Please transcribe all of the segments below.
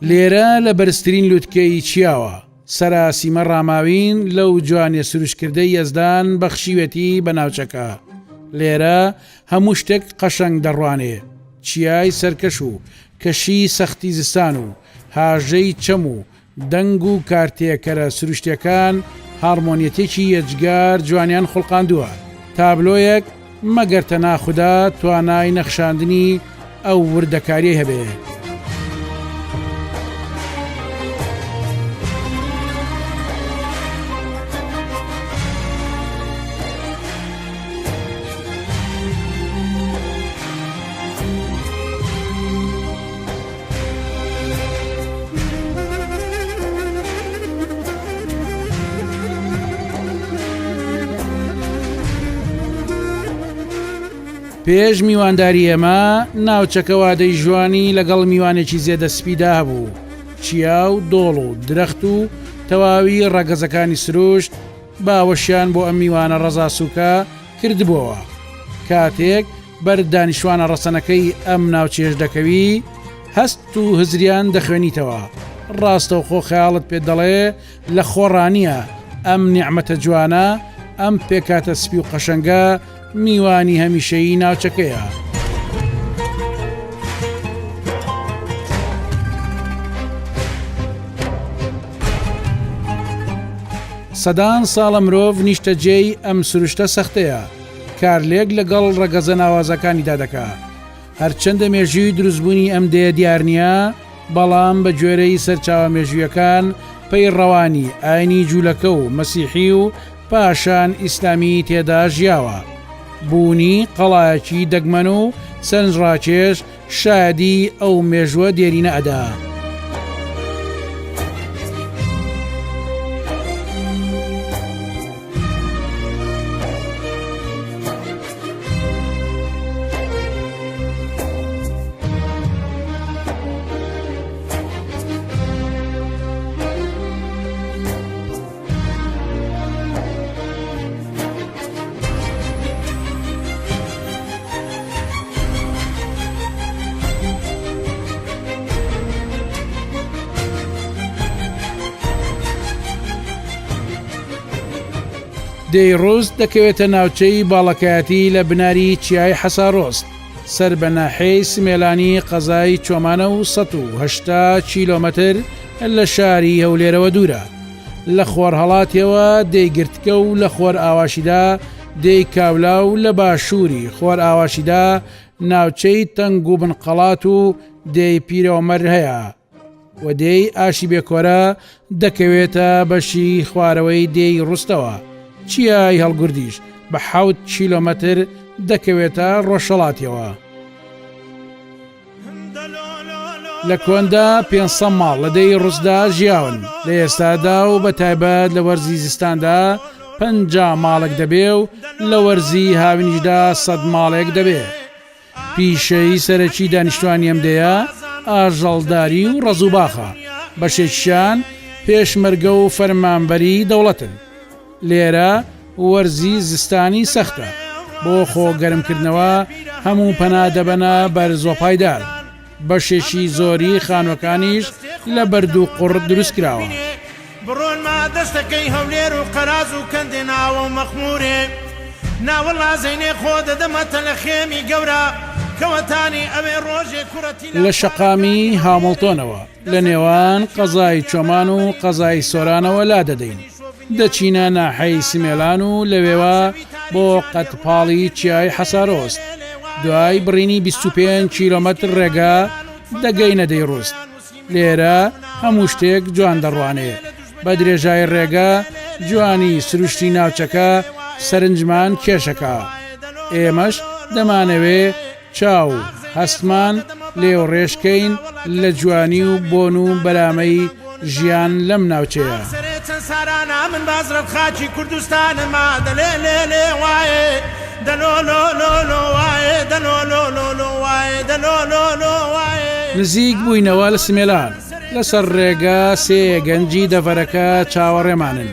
لێرە لە بەرزترین لوتکەی چیاوە، سەراسیمە ڕاماوین لەو جوانیە سروشتکردەی یەزدان بەخشیوێتی بە ناوچەکە. لێرە هەموو شتێک قەشەنگ دەڕوانێ، چیای سەرکەش و کەشی سەختی زستان و هاژەی چەم و دەنگ و کارتێکەرە سروشتیەکان هاڕمۆنیەتێکی یەجگار جوانیان خوڵقاندووە، تابلۆیەک مەگەر تەنها خودا توانای نەخشاندنی ئەو وردەکاریەی هەبێ. پێش میوانداری ئێمە ناوچەکە وادەی ژوانی لەگەڵ میوانێکی زێدە سپیدا هەبوو چیا و دۆڵ و درەخت و تەواوی ڕەگەزەکانی سروشت باوەشیان بۆ ئەم میوانە ڕەزاسووکە کردبۆوە کاتێک بەر دانیشتوانە ڕەسەنەکەی ئەم ناوچەیەش دەکەوی، هەست و هزریان دەخوێنیتەوە، ڕاستەوخۆ خەیاڵت پێت دەڵێ لە خۆڕا نییە ئەم نیعمەتە جوانە، ئەم پێکهاتە سپی و قەشەنگە میوانی هەمیشەیی ناوچەکەیە. سەدان ساڵە مرۆڤ نیشتەجێی ئەم سروشتە سەختەیە، کارلێک لەگەڵ ڕەگەزە ناوازەکانیدا دەکا. هەرچەندە مێژووی دروستبوونی ئەم دێیە دیار نییە، بەڵام بە گوێرەی سەرچاوە مێژوویەکان پەیڕەوانی ئاینی جوولەکە و مەسیحی و پاشان ئیسلامی تێدا ژیاوە. بوونی قەڵایەکی دەگمەن و سەرنجڕاکێش شایەدی ئەو مێژووە دێرینە ئەدا. دێی ڕوست دەکەوێتە ناوچەی باڵەکایەتی لە بناری چیای حەسارۆست سەر بە ناحیەی سمێلانی قەزای چۆمانە و 180 کیلۆمەتر لە شاری هەولێرەوە دوورە. لە خۆرهەڵاتیەوە دێی گرتکە و لە خۆرئاواشیدا دێی کاولا و لە باشووری خۆرئاواشیدا ناوچەی تەنگ و بن قەڵات و دێی پیرەوەمەر هەیە و دێی ئاشی بێکۆرە دەکەوێتە بەشی خوارەوەی دێی ڕوستەوە چیای هەڵگوردیش بە حەوت کیلۆمەتر دەکەوێتە ڕۆژهەڵاتیەوە. لە کۆندا 500 ماڵ لە دێی ڕوسدا ژیاون، لە ئێستادا و بە تایبەت لە وەرزی زستاندا 50 ماڵێک دەبێ و لە وەرزی هاوینیشدا 100 ماڵێک دەبێ. پیشەی سەرەکی دانیشتوانی ئەم دێیە ئاژەڵداری و ڕەز و باخە، بەشێکیشیان پێشمەرگە و فەرمانبەری دەوڵەتن. لێرە وەرزی زستانی سەختە، بۆ خۆ گەرمکردنەوە هەموو پەنا دەبەنە بەر زۆپای دار، بەشێکی زۆری خانووەکانیش لە بەرد و قوڕ دروستکراوە. بڕۆنمە دەشتەکەی هەولێر و قەراج و کەندێ ناوە و مەخموورێ ناوەڵا زەینێ خۆ دەدەمە تەلەخێمی گەورە کەوەتانی ئەوێ ڕۆژێ کوڕە تیلا لە شەقامی هامڵتۆنەوە لە نێوان قەزای چۆمان و قەزای سۆرانەوە لادەدەین، دەچینە ناحەی سمێلان و لەوێوە بۆ قەدپاڵی چیای حەسارۆست، دوای بڕینی 25 کیلۆمەتر ڕێگا دەگەینە دەیڕوست. لێرە هەموو شتێک جوان دەڕوانێ، بە درێژای ڕێگە جوانی سروشتی ناوچەکە سەرنجمان کێشەکا، ئێمەش دەمانەوێ چاو و هەستمان لێوڕێژکەین لە جوانی و بۆن و بەرامەی ژیان لەم ناوچەیە. نزیک بووینەوە لە سمێلان، لەسەر ڕێگا سێ گەنجی دەڤەرەکە چاوەڕێمانن،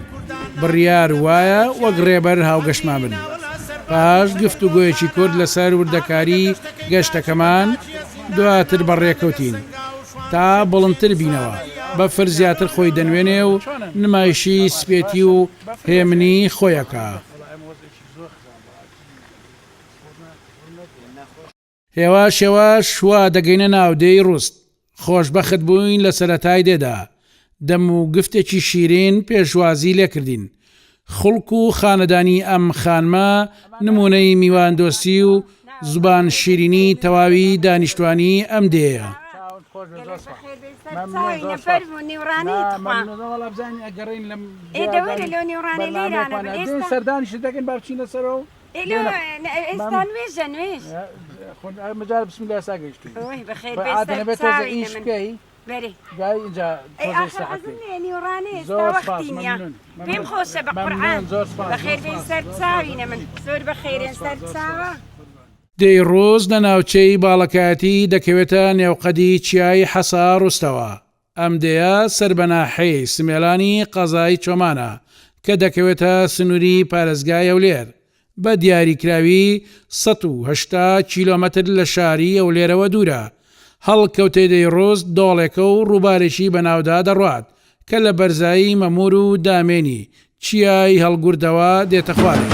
بڕیار وایە وەک ڕێبەر هاوگەشتمان بن. پاش گفتوگۆیەکی کورت لەسەر وردەکاری گەشتەکەمان، دواتر بەڕێکەوتین. تا بڵندتر بینەوە، بەفر زیاتر خۆی دەنوێنێ و نمایشی سپێتی و هێمنی خۆی ئەکا. هێواش هێواش وا دەگەینە ناو دێی ڕوست. خۆشبەخت بووین لە سەرەتای دێدا دەم و گفتێکی شیرین پێشوازی لێکردین. خوڵک و خانەدانی ئەم خانمە نموونەی میواندۆستی و زوبان شیرینی تەواوی دانیشتوانی ئەم دێیە. ئێ لۆ ئێستا نوێژە نوێژ مەجال بسم الله ئێستا گەیشتووین ئۆی بەخێر بە بێ عادە سەر نەبێت تۆزە چاوی ئیش من بکەی بەرێ دوای ئینجا ئەی تۆزە ئاخر ئیسراحەت حەزم بکەی لێیە نیوەڕانێ ئێستا زۆر سپاس وەختی نییە مەمنون پێم مەمنون خۆشە بە قورعان مەمنون زۆر سپاس زۆر بەخێر بێن سپاس سەر زۆر سپاس چاوینە من زۆر زۆر بەخێرێن سپاس سەر زۆر چاوە سپاس دێی ڕوز لە ناوچەی باڵەکایەتی دەکەوێتە نێوقەدی چیای حەسا ڕوستەوە. ئەم دێیە سەر بە ناحیەی سمێلانی قەزای چۆمانە کە دەکەوێتە سنووری پارێزگای هەولێر، بە دیاریکراوی 180 کیلۆمەتر لە شاری هەولێرەوە دوورە. هەڵکەوتەی دێی ڕوست دۆڵێکە و ڕووبارێکی بەناودا دەڕوات کە لە بەرزایی مەموور و دامێنی چیای هەڵگوردەوە دێتە خوارێ.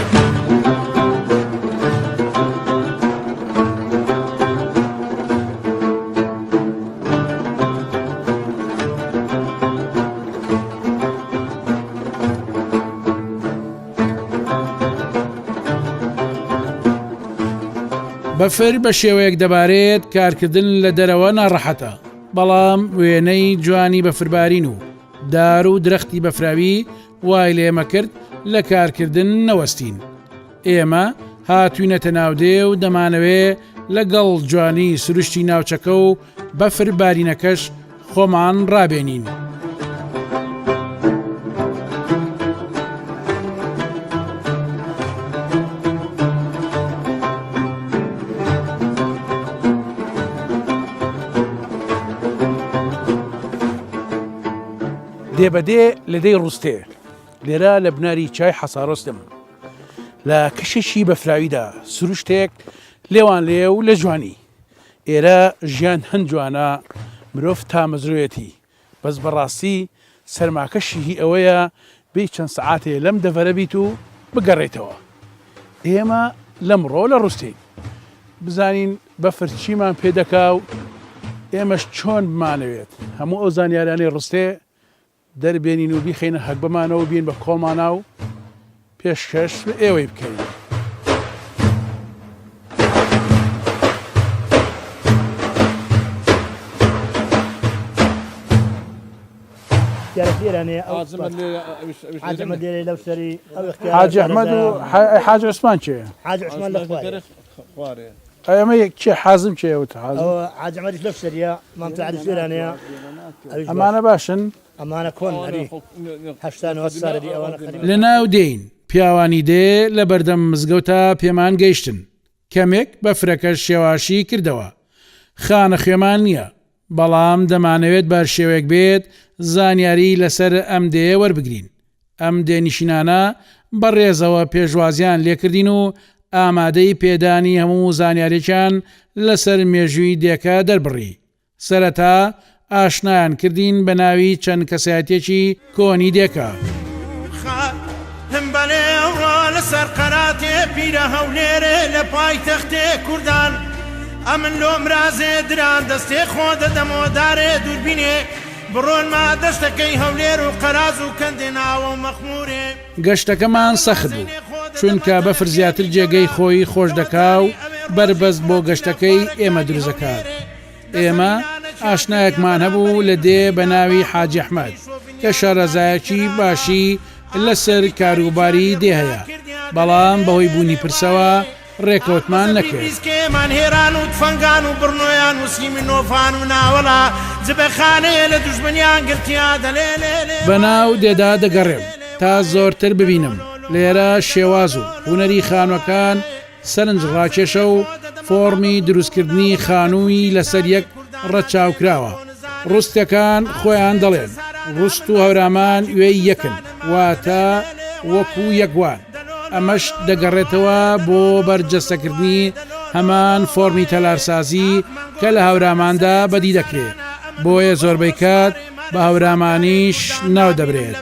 بەفر بە شێوەیەک دەبارێت کارکردن لە دەرەوە ناڕەحەتە، بەڵام وێنەی جوانی بەفربارین و دار و درەختی بەفراوی وای لە ئێمە کرد لە کارکردن نەوەستین. ئێمە هاتوینەتە ناو دێ و دەمانەوێ لەگەڵ جوانی سروشتی ناوچەکە و بەفر بارینەکەش خۆمان ڕابێنین. دێ بە دێ لە دێی ڕوستێ لێرە لە بناری چای حەسارۆستم لە کەشێکی بەفراویدا سروشتێک لێوان لێ و لە جوانی ئێرە ژیان هەند جوانە مرۆڤ تامەزرۆیەتی بەس بەڕاستی سەرماکەشی هی ئەوەیە بێی چەند سەعاتێ لەم دەڤەرە بیت و بگەڕێیتەوە ئێمە لەمڕۆ لە ڕوستێین بزانین بەفر چیمان پێ دەکا و ئێمەش چۆن بمانەوێت هەموو ئەو زانیارانەی ڕستێ دەربێنین و بیخەینە هەگبەمانەوە بین بە کۆڵمانا و پێشکەش بە ئێوەی بکەین. حاجی ئەحمەد و حاج عوسمان کێیە؟ حاج عوسمان لە خوارێ. ئەی ئەمە کێ حازم کێیە وت حازم؟ ئەوە حاج عومەریش لەو سەریە، مام تەعریش لێرانەیە، ئەویش باش. ئەمانە باشن؟ ئەمانە کۆن ئەری 80 90 سالە دی ئەوانە خەریک. لە ناو دێین، پیاوانی دێ لە بەردەم مزگەوتا پێمان گەیشتن. کەمێک بەفرەکەش شێواشی کردەوە. خانەخوێمان نییە، بەڵام دەمانەوێت بە هەر شێوەیەک بێت زانیاری لەسەر ئەم دێیە وەربگرین. ئەم دێنشینانە بە ڕێزەوە پێشوازیان لێکردین و ئامادەی پێدانی هەموو زانیاریەکیان لەسەر مێژووی دێکە دەربڕی. سەرەتا ئاشنایان کردین بە ناوی چەند کەسایەتیەکی کۆنی دێکە. گەشتەکەمان سەخت بوو، چونکە بەفر زیاتر جێگەی خۆی خۆش دەکا و بەربەست بۆ گەشتەکەی ئێمە دروست دەکات. ئێمە ئاشنایەکمان هەبوو لە دێ بە ناوی حاجی ئەحمەد کە شارەزایەکی باشی لەسەر کاروباری دێ هەیە، بەڵام بەهۆی بوونی پرسەوە ڕێکەوتمان نەکرد. بەناو دێدا دەگەڕێم تا زۆرتر ببینم، لێرە شێواز و هونەری خانووەکان سەرنج ڕاکێشە و فۆڕمی دروستکردنی خانووی لەسەر یەک ڕەچاوکراوە. ڕوستەکان خۆیان دەڵێن، ڕوست و هەورامان وێی یەکن، واتە وەکو یەک وان. ئەمەش دەگەڕێتەوە بۆ بەرجەستەکردنی هەمان فۆرمی تەلارسازی کە لە هەوراماندا بەدی دەکرێ. بۆیە زۆربەی کات بە هەورامانیش ناو دەبرێت.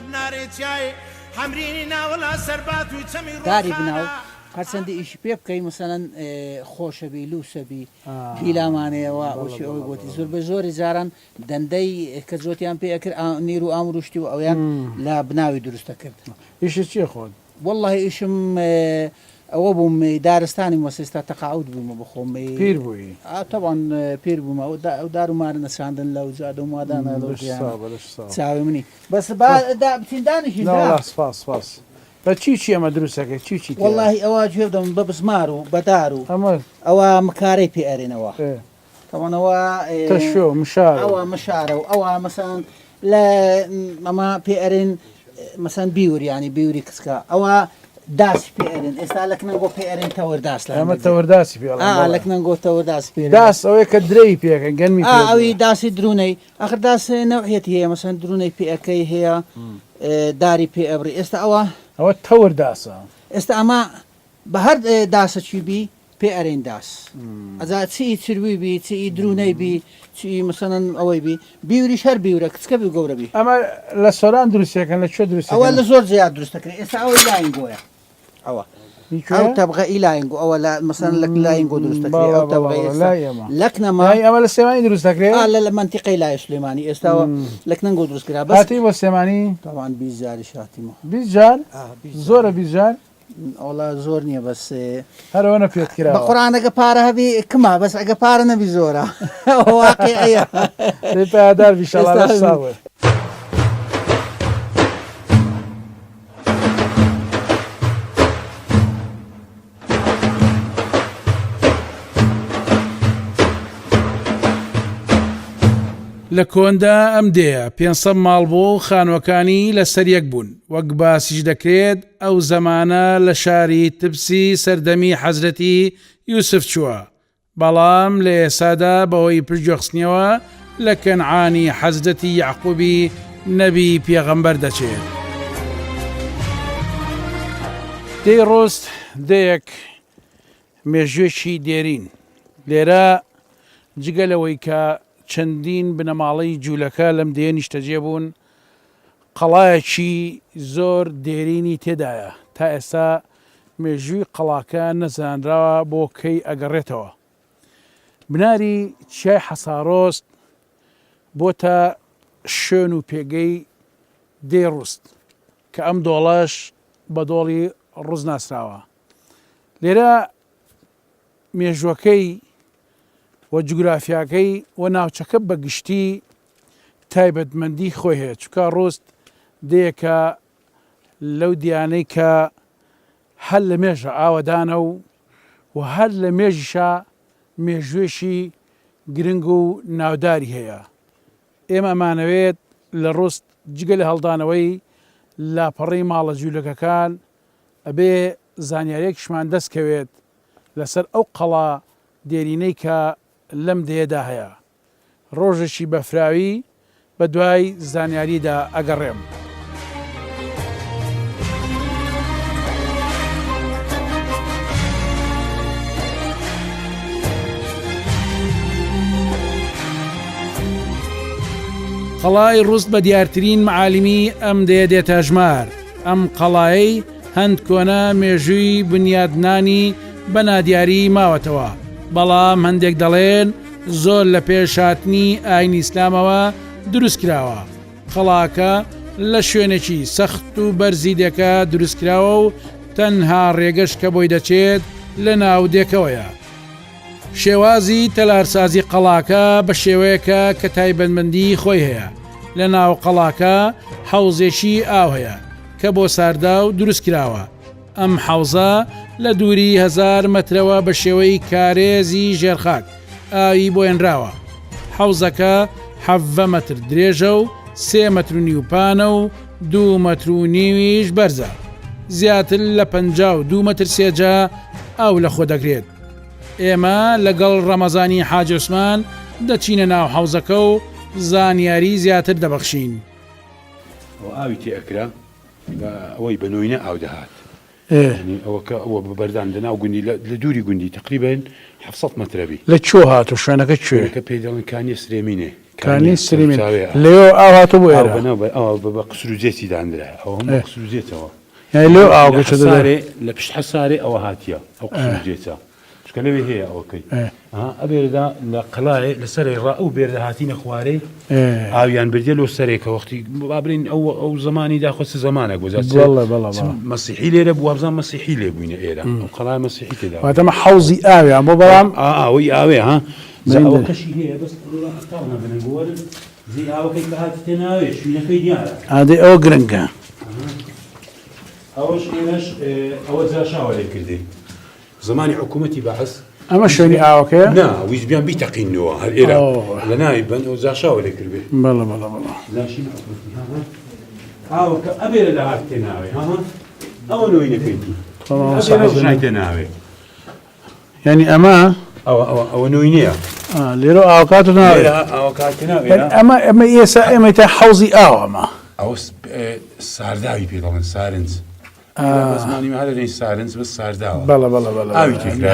داری بناو هەرچەندی ئیشی پێ بکەی مەسەلەن خۆشەبی لوسەبی هیلامانەیە وا وەکی ئەوەی گۆتی زۆربەی زۆری جاران دەندەی کە جۆتیان پێ ئەکرد نیر و ئامور و شتی و ئەویان لە بناوی دروست ئەکرد. ئیشت چیە خۆت؟ وەڵاهی ئیشم ئەوە بووم دارستانی بووم ئێستا تەقاعود بوومە بەخۆم. پیر بووی؟ ئا تەبعەن پیر بوومە ئەو دار و مارە نەچاندن لەو جادە و مادانە لەو لەش جیانە ساغ بە لەش ساغ. چاوی منی بەس با دا بچین دانیشین نا دا. وەڵا سپاس سپاس. بە چی و چی ئەمە دروست ئەکەی چی و چی تیایە؟ وەڵاهی ئەوە گوێ بدە من بە بزمار و بە دار و ئەمە ئەوە مکارەی پێ ئەرێنەوە. ئێ. تەبعەن ئەوە تەشۆ مشارە ئەوە مشارە و ئەوە مەسەن لە ئەمە پێ ئەرێن مەسەن بیور ینی بیوری کچکە ئەوە داسی پێ ئەرێن ئێستا لە کنەنگۆ پێ ئەرێن تەوەرداس لە ئەمە تەوەرداسی پێ ئەڵێن لە کنەنگۆ تەوەرداس پێ داس ئەوەیە کە درەوی پێکەن گەنمی پێ ئەوی داسی درونەی ئەخر داس نەوعیەتی هەیە مەسەن درونەی پێ ئەکەی هەیە داری پێ ئەبڕی ئێستا ئەوە ئەوە تەور داسە ئێستا ئەمە بە هەر داسەکی بی پێ ئەرێن داس ئەجا چ ئی چروی بی چ ئی درونەی بی چ ئی مەسەلەن ئەوەی بی بیوریش هەر بیورە کچکە بی و گەورە بی. ئەمە لە سۆران دروستیەکەن لە کوێ دروست ئەوە لە زۆر جێیا دروست دەکرێ ئێستا ئەوەی لاینگۆیە ئەوە ئەو تەبغە ئی لاینگۆ ئەوە لە مەسەلەن لە لاینگۆ دروست دەکرێ ئەو تەبغە ئێستا لەکنەما ئەمە لە سلێمانی دروست دەکرێ ئا لە لە مەنتیقەی لای سلێمانی ئێستاوە لەکنەنگۆ دروست کرا بەس هاتی بۆ سلێمانی تەبعەن 20 جاریش هاتیمەوە 20 جار زۆرە 20 جار وەڵا زۆر نییە بەس هەر ئەوەنە پێت کراوە. بە قورعان ئەگە پارە هەبی کمە بەس ئەگە پارە نەبی زۆرە واقیعیە. دەی پایەدار بی ئیشەڵا لەش ساغ بێ. لە کۆندا ئەم دێیە 500 ماڵ بوو و خانووەکانی لەسەر یەک بوون، وەک باسیش دەکرێت ئەو زەمانە لە شاری تبسی سەردەمی حەزرەتی یوسف چووە، بەڵام لە ئێسادا بەهۆی پشتگوێخستنیەوە لە کەنعانی حەزرەتی یەعقوبی نەبی پێغەمبەر دەچێت. دێی ڕوست دێیەک مێژووێکی دێرین لێرە جگە لەوەی کە چەندین بنەماڵەی جوولەکە لەم دێیە نیشتەجێ بوون، قەڵایەکی زۆر دێرینی تێدایە، تا ئێستا مێژووی قەڵاکە نەزانراوە بۆ کەی ئەگەڕێتەوە. بناری چیای حەسارۆست بۆتە شوێن و پێگەی دێی ڕوست، کە ئەم دۆڵەش بە دۆڵی ڕوست ناسراوە. لێرە مێژووەکەی و جوگرافیاکەی و ناوچەکە بە گشتی تایبەتمەندی خۆی هەیە چونکە ڕوست دێیەکە لەو دیانەی کە هەر لە مێژە ئاوەدانە و و هەر لە مێژیشا مێژوویەکی گرنگ و ناوداری هەیە ئێمە ئەمانەوێت لە ڕوست جگە لە هەڵدانەوەی لاپەڕەی ماڵە جوولەکەکان ئەبێ زانیاریەکیشمان دەست کەوێت لەسەر ئەو قەڵا دێرینەی کە لەم دێیەدا هەیە. ڕۆژێکی بەفراوی بە دوای زانیاریدا ئەگەڕێم. قەڵای ڕوست بە دیارترین مەعالیمی ئەم دێیە دێتە ئەژمار. ئەم قەڵایەی هەند کۆنە مێژووی بنیادنانی بە نادیاری ماوەتەوە، بەڵام هەندێک دەڵێن زۆر لە پێش هاتنی ئاینی ئیسلامەوە دروستکراوە. قەڵاکە لە شوێنێکی سەخت و بەرزی دێکە دروستکراوە و تەنها ڕێگەش کە بۆی دەچێت لە ناو دێکەوەیە. شێوازی تەلارسازی قەڵاکە بە شێوەیەکە کە تایبەتمەندی خۆی هەیە، لە ناو قەڵاکە حەوزێکی ئاو هەیە کە بۆ سارداو دروستکراوە، ئەم حەوزە لە دووری هەزار مەترەوە بە شێوەی کارێزی ژێرخاک ئاوی بۆ هێنراوە، حەوزەکە 17 مەتر درێژە و سێ مەتر و نیو پانە و دوو مەتر و نیویش بەرزە، زیاتر لە 52 مەتر سێجا ئاو لەخۆ دەگرێت. ئێمە لەگەڵ ڕەمەزانی حاجی عوسمان دەچینە ناو حەوزەکە و زانیاری زیاتر دەبەخشین. ئەوە ئاوی تێ ئەکرا بە ئەوەی بە نۆینە ئاو دەهات. یانی ئەوە کە ئەوە بە بەردان لە ناو گوندی لە دووری گوندی تقریبا 700 مەترە بی. لە کوێ هاتوو شوێنەکە کوێ؟ شوێنەکە پێی دەڵێن کانیە سرێمینێ. کانی سرێمین لەوێ ئاو هاتوو بۆ ئێرە؟ ئاو بە ناو ئاو بە قسر و جێتی دانرایە ئەوە هەموو قسر و جێتەوە. یانی لەوێ ئاوەکە چۆتە دەرێ؟ لە پشت حەسارێ ئەوە هاتیە ئەو قسر و جێتە. چونکە لەوێ هەیە ئەوەکەی ئەبێردا لە قەڵایێ لە سەرێ ڕا ئەو بێردە هاتینە خوارێ ئاویان بردێ لۆ سەرێ کە وەختی با بڵێین ئەو ئەو زمانی داخۆ چ زمانێک بۆ مەسیحی لێرە بوو وابزان مەسیحی لێ بووینە ئێرە ئەو قەڵای مەسیحی تێدا واتەمە حەوزی ئاویان بۆ بەڵام ئاوی ئاوێ ها ئەوەکەشی هەیە بەس ئەتاڵ نەبنە بۆرن زی ئاوەکەی کە هاتیتە ناوێ شوینەکەی دیارە ئادەی ئەوە گرنگە ئەوەش ئێرەش ئەوە جاشاوە لێ کردێ زمانی حکوومەتی بەعس. ئەمە شوێنی ئاوەکەیە؟ نا ویستبیان بیتەقیننەوە هەر ئێرە لە ناوی بەن ئەو جاشاوە لێ کردبێ. بەڵێ بەڵێ بەڵێ. جاشی حکوومەتی ها ها ئاوەکە ئەبێرە لە هات تێ ناوێ ها ها ئەوە نۆینەکەیتی ئەبێرە ژای تێ ناوێ. یعنی ئەمە ئەوە ئەوە ئەوە نۆینەیە. لێرە ئاوکات ناوێ. ئاوەکات تێ ناوێ. ئەمە ئەمە ئێستا ئێمە تا حەوزی ئاو ئەمە. ئەوە سارداوی پێ دەڵێن سارنج. بەڵێ بەڵێ بەڵێ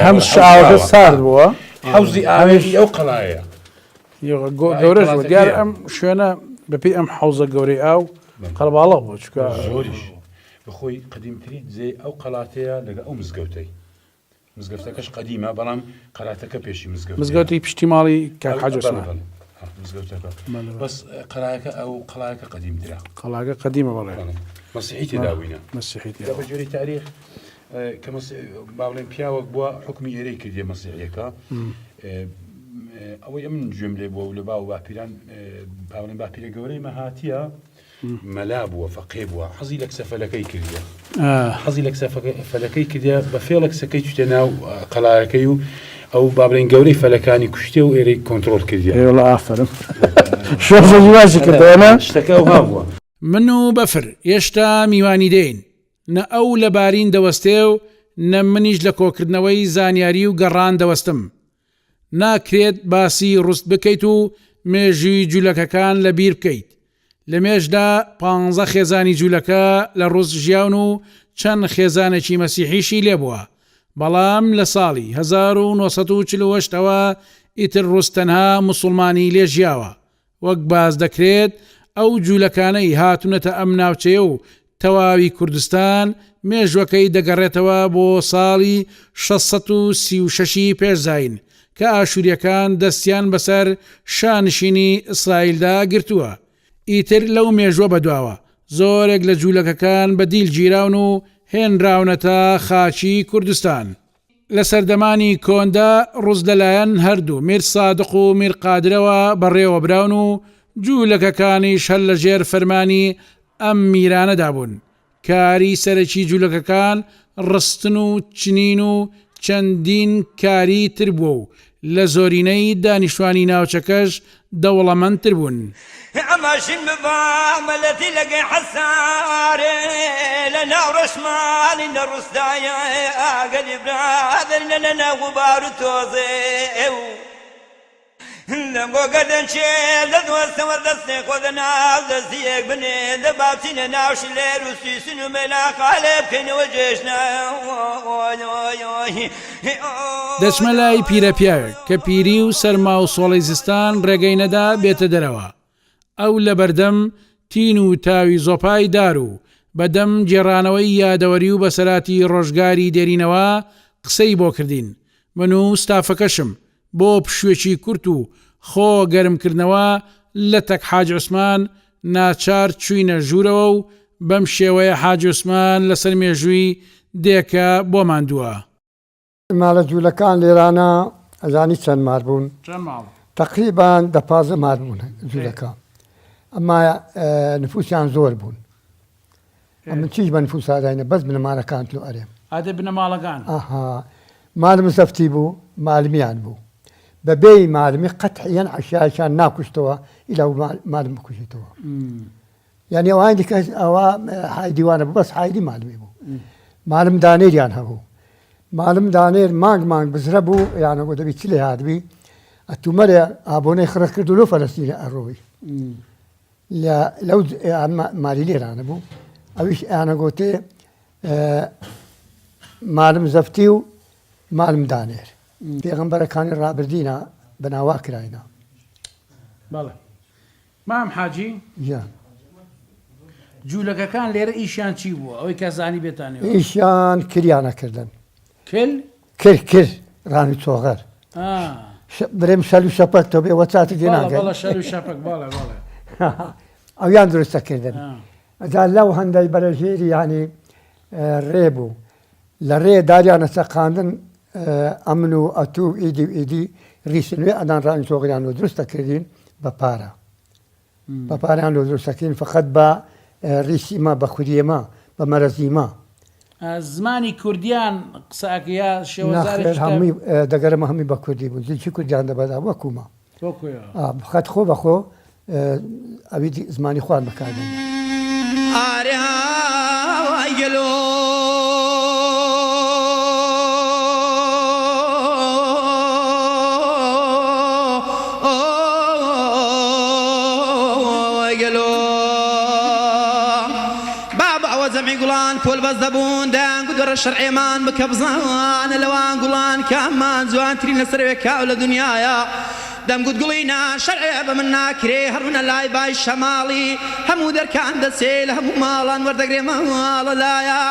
هەم شاوەکە سارد بووە حەوزی ئاوێکی ئەو قەڵایە گەورەش بوو دیار ئەم شوێنە بەپێی ئەم حەوزە گەورەی ئاو قەرەباڵغ بوو چکە زۆریش بەخۆی قدیمترین جێ ئەو قەڵاتەیە لەگە ئەو مزگەوتەی مزگەفتەکەش قەدیمە بەڵام قەراتەکە پێشی مزگەوت مزگەوتی پشتی ماڵی کاک حاج عوسمان مزگەوتەکە بەس قەراکە ئەو قەڵاکە قەدیمترە قەڵاکە قەدیمە بەڵێ مەسیحی تێدا بووینە مەسیحی تێدا بە جۆری تاریخ کە با بڵێن پیاوەک بووە حکمی ئێرەی کردیە مەسیحیەکە ئەوەی ئەمن گوێم لێ بووە و لە باو باپیران با بڵێن باپیرە گەورەی مە هاتیە مەلا بووە فەقێ بووە حەزی لە کچە فەلەکەی کردیە حەزی لە کچە فەلەکەی کردیە بە فێڵە کچەکەی چوتە ناو قەڵایەکەی و ئەو با بڵێین گەورەی فەلەکانی کوشتێ و ئێرەی کۆنترۆڵ کردیە. ئەی وەڵا ئافەرم شۆڕشێکی باشی کردەوە نا؟ شتەکە ئەوها بووە. من و بەفر هێشتا میوانی دێین، نە ئەو لە بارین دەوەستێ و نە منیش لە کۆکردنەوەی زانیاری و گەڕان دەوەستم. ناکرێت باسی ڕوست بکەیت و مێژووی جولەکەکان لە بیر بکەیت. لە مێژدا پانزە خێزانی جولەکە لە ڕوست ژیاون و چەند خێزانێکی مەسیحیشی لێ بووە. بەڵام لە ساڵی 1948 ەوە ئیتر ڕوست تەنها موسوڵمانی لێ ژیاوە. وەک باس دەکرێت ئەو جولەکانەی هاتونەتە ئەم ناوچەیە و تەواوی کوردستان مێژوەکەی دەگەڕێتەوە بۆ ساڵی 636 ی پێش زاین کە ئاشوریەکان دەستیان بەسەر شانشینی ئیسرائیلدا گرتووە ئیتر لەو مێژوە بەدواوە زۆرێک لە جولەکەکان بە دیل گیراون و هێنراونەتە خاکی کوردستان. لە سەردەمانی کۆندا ڕوس لەلایەن هەردوو میر سادق و میر قادرەوە بەڕێوەبراون و جوولەکەکانیش هەر لەژێر فەرمانی ئەم میرانەدا بوون. کاری سەرەکی جوولەکەکان ڕستن و چنین و چەندین کاری تر بووە و لە زۆرینەی دانیشتوانی ناوچەکەش دەوڵەمەندتر بوون. دەچمە لای پیرە پیاوێک کە پیری و سەرما و سۆڵەی زستان ڕێگەی نەدا بێتە دەرەوە. ئەو لە بەردەم تین و تاوی زۆپای دار و بە دەم گێڕانەوەی یادەوەری و بەسەراتی ڕۆژگاری دێرینەوە قسەی بۆ کردین. من و ستافەکەشم بۆ پشووێکی کورت و خۆ گەرمکردنەوە لەتەک حاج عوسمان ناچار چووینە ژوورەوە و بەم شێوەیە حاج عوسمان لەسەر مێژووی دێکە بۆمان دووا. مالە جوولەکان لێرانە ئەزانی چەند مار بوون؟ چەند ماڵ؟ تەقریبان دە پازدە مار بوون جوولەکە ئەما نفوسیان زۆر بوون ئەمن چیش بە نفوسا داینە بەس بنەمالەکان تلو ئەرێم. ئادە بنەماڵەکان. ئەها مالم زەفتی بوو مالمیان بوو بە بێی مالمی قەتعیەن عەشایەکیان ناکوشتەوە ئیلا مالم بکوژیتەوە یانی ئەوانی دیکە ئەوە حایدی وانە بوو بەس حایدی مالمی بوو مالم دانێریان هەبوو مالم دانێر مانگ مانگ بزرە بوو یانەگۆ دەبی چ لێ هاتبی ئەتومەرێ ئابۆنەی خڕە کرد و لۆ فەلەستینە ئەڕۆی لە لەو مالی لێرانە بوو ئەویش ئەیانەگۆتێ. مالم زەفتی و مالم دانێر. پێغەمبەرەکانی ڕابردینە بەناوا کراینە. بەڵێ مام حاجی. گیان. جولەکەکان لێرە ئیشیان چی بووە ئەوەی کە زانیبێتانەوە؟ ئیشیان کریانە کردن. کل؟ کر کر ڕان و چۆغەر. برێم شەل و شەپەک تۆ بێ وەچاتە جێ ناگەن. بەڵە شەل و شەپەک بەڵێ بەڵێ. ئەویان دروستە کردن. ئەجا لەو هەندەی بەرەژێری یانی ڕێ بوو. لە ڕێ داریانە چەقاندن ئەمن و ئەتوو و ئیدی و ئیدی ڕیس نوێ ئەدان ڕان و چۆغریان لۆ دروستە کردین بە پارە. بە پارەیان لۆ دروست ئەکەین فەقەت بە ڕیسی مە بە خوریێ مە بە مەرەزی مە. زمانی کوردیان قسە ئەکرد یا شێوەزارێکی نەخێر هەمووی دەگەرەمە هەمووی بە کوردی بوو زیکی کوردیان دەبەدا وەکوو مە. وەکوو فەقەت خۆ بە خۆ ئەوی زمانی خۆیان بەکار دێنن. ئارێ هاوای گەلۆ. جەمعی گوڵان پۆل بەس دەبوون دەیانگوت وەرە شەرعێمان بکە بزانە لەوان گوڵان کاممان جوانترین لەسەر کاو لە دنیایا دەمگوت گوڵی نا شەرعێ بە من ناکرێ هەڕونە لای بای شەماڵی هەموو دەرکان دەچێ لە هەموو ماڵان وەردەگرێ ماڵە لایە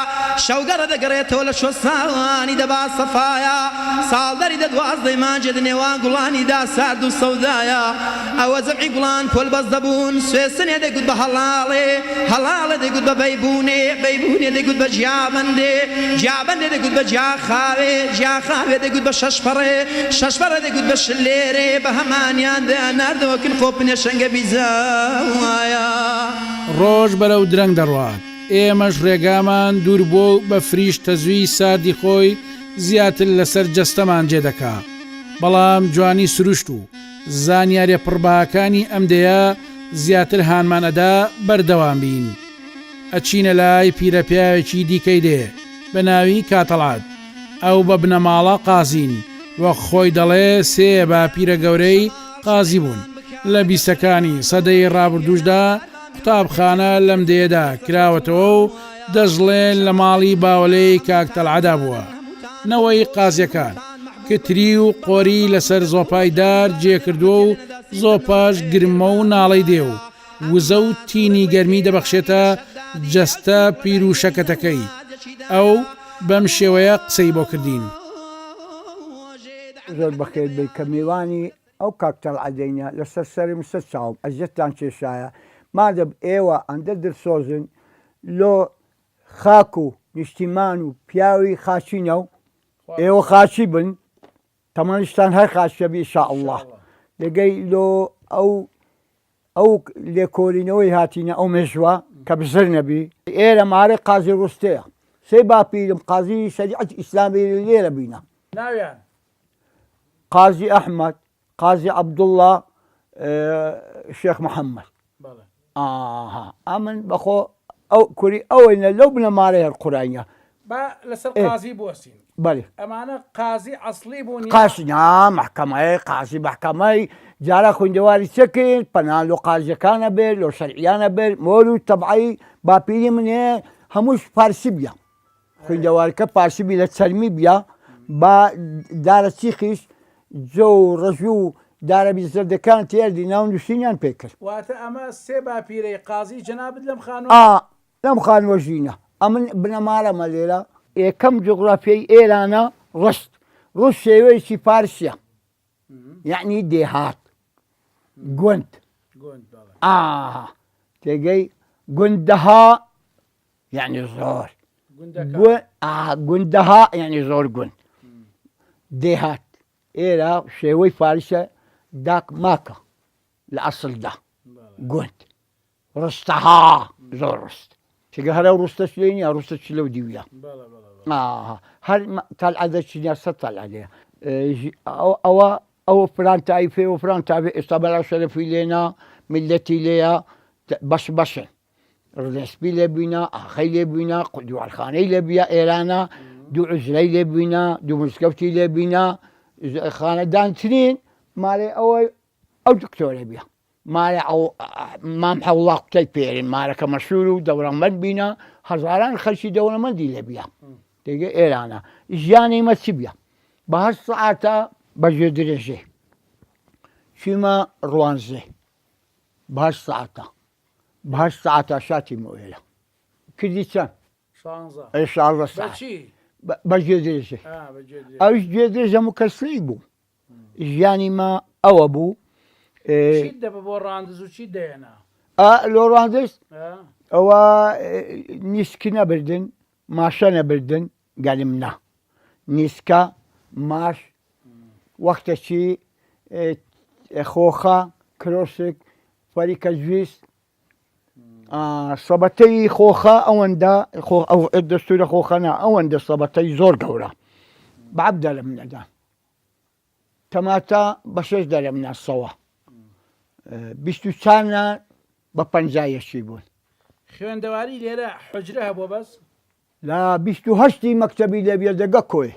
شەوگەڕە دەگەڕێتەوە لە شۆستانی دەبا سەفایە ساڵ دەری دە دوازدەی مانگێ دە نێوان گوڵانی دا سارد و سەودایە ئەوە جەمعی گوڵان پۆل بەس دەبوون سوێسنێ دەیگوت بە هەڵاڵێ هەڵاڵێ دەیگوت بە بەیبوونێ بەیبوونێ دەیگوت بە جیابەندێ جیابەندێ دەیگوت بە جیاخاوێ جیاخاوێ دەیگوت بە شەشپەڕێ شەشپەڕێ دەیگوت بە شلێرێ بە هەمانیان دەیانناردەوە کن خۆ پنێشەنگە بیزایە. ڕۆژ بەرەو درەنگ دەڕوات، ئێمەش ڕێگامان دوور بووە و بەفریش تەزووی ساردی خۆی زیاتر لەسەر جەستەمان جێ دەکا. بەڵام جوانی سروشت و زانیاریە پڕبەهاکانی ئەم دێیە زیاتر هانمان ئەدا بەردەوام بین. ئەچینە لای پیرەپیاوێکی دیکەی دێ بە ناوی کاتەڵعەت. ئەو بە بنەماڵە قازین، وەک خۆی دەڵێ سێ باپیرە گەورەی قازی بوون. لە بیستەکانی سەدەی ڕابردووشدا قوتابخانە لەم دێیەدا کراوەتەوە و دەشڵێن لە ماڵی باوەلێی کاک تەلعەدا بووە. نەوەی قازیەکان کتری و قۆری لەسەر زۆپای دار جێ کردووە و زۆپاش گرمە و ناڵەی دێ و وزە و تینی گەرمی دەبەخشێتە جەستە پیر و شەکەتەکەی. ئەو بەم شێوەیە قسەی بۆ کردین. زۆر بەخێر بێی کە میوانی ئەو کاک تەڵعەدەینە لەسەر سەرم سەر چاوم ئەزیەتتان کێشایە مادەم ئێوە ئەندە دلسۆزن لۆ خاک و نیشتیمان و پیاوی خاچینە و ئێوە خاچی بن تەمەنیشتان هەر خاچە بی ان شاء اللە لەگەی لۆ ئەو ئەو لێکۆلینەوەی هاتینە ئەو مێژوە کە بزر نەبی ئێرە مارە قازی ڕوستەیە سێ باپیرم قازی شەریعەت ئیسلامی لێرە بینە ناویان قازی ئەحمەد قازی عەبدوڵڵا شێخ محەممەد ئاها ئەمن بەخۆ ئەو کوری ئەوەینە لەو بنەماڵەی هەر قورانیە با لەسەر قازی بوەستین بەێ ئەمانە قازی ئەسڵی بوون قاسی نا محکەمەی قازی محکەمەی جارا خوندەواری چەکرد پەنا لۆ قازیەکانە بێت لۆ شەرعیانە بێت مۆر و تەبعی باپیری منێ هەمووش فارسی بیە خویندەوارکە پارسی بی لە چەرمی بیە با دارە چیخیش جۆ و ڕەژوو و دارە بیزەردەکان تێردی ناو نووسینیان پێ کرد. واتە ئەمە سێ باپیرەی قازی جەنابت لەم خانووە؟ ئا لەم خانووە ژینە. ئەمن بنەماڵەمە لێرە. یەکەم جوغرافیای ئێرانە ڕست. ڕوس شێوەیەکی فارسیە یەعنی دێهات گوند. ئا تێگەی گوندەها یعنی زۆر گوندەها یعنی زۆر گوند دێهات ئێرە شێوەی فارسە داک ماکە لە ئەسڵدا گوند ڕستەها زۆر ڕست چگە هەرە ڕستە لێ نیە ڕستە چ لەو دیوە هەر تەلعەدە چینە سە تەلعەدەیە ئەوە ئەوە فران تایفێ و فران تاوێ ئێستا بەلا شەرەفی لێنا میلەتی لێیە بەش بەشن ڕلێسپی لێ بووینە، ئاخەی لێ بووینە، دیوارخانەی لێ بوویە ئێرانە، دوو عوجرەی لێ بووینە، دوو مزگەوتی لێ بووینە، خانەدانترین مالێ ئەوە ئەو دکتۆرە بیە. مالێ ئەو مام حەوڵا قوتەی پێرن، مالەکە مەشهور و دەوڵەمەند بینە، هەزاران خەلکی دەوڵەمەندی لێ بیە. تێگە ئێرانە ژیانی مە چ بیە بە هەشت سەعاتە بە گوێ درێژێ چیمە ڕوانزێ بە هەشت سەعاتە بە هەشت سەعاتە شاتی مۆێرە کردی چەند ئێ شانزە سەعات بە گوێ درێژێ ئەوش گوێ درێژ هەموو کەس لێی بوو ژیانی مە ئەوە بوو چیت دەبە بۆ ڕاندز و چیت دەێنا لۆ ڕاندز ئەوە نیسک نەبردن ماشە نەبردن گەنم نا نیسکە ماش وەختەکی خۆخە کرۆسک فەریکە جویست سەبەتەی خۆخە ئەوەندە ئەو دەستورە خۆخەنا ئەوەندە سەبەتەی زۆر گەورە بەعب دەرم نەدا تەماتە بە شش دەرم ناسەوە 24 بە پەنجایەکی بوون. خوێندەواری لێرە حوجرە هەبووە بەس؟ لە 28 ی مەکتەبی لێ بیە دەگە کۆی.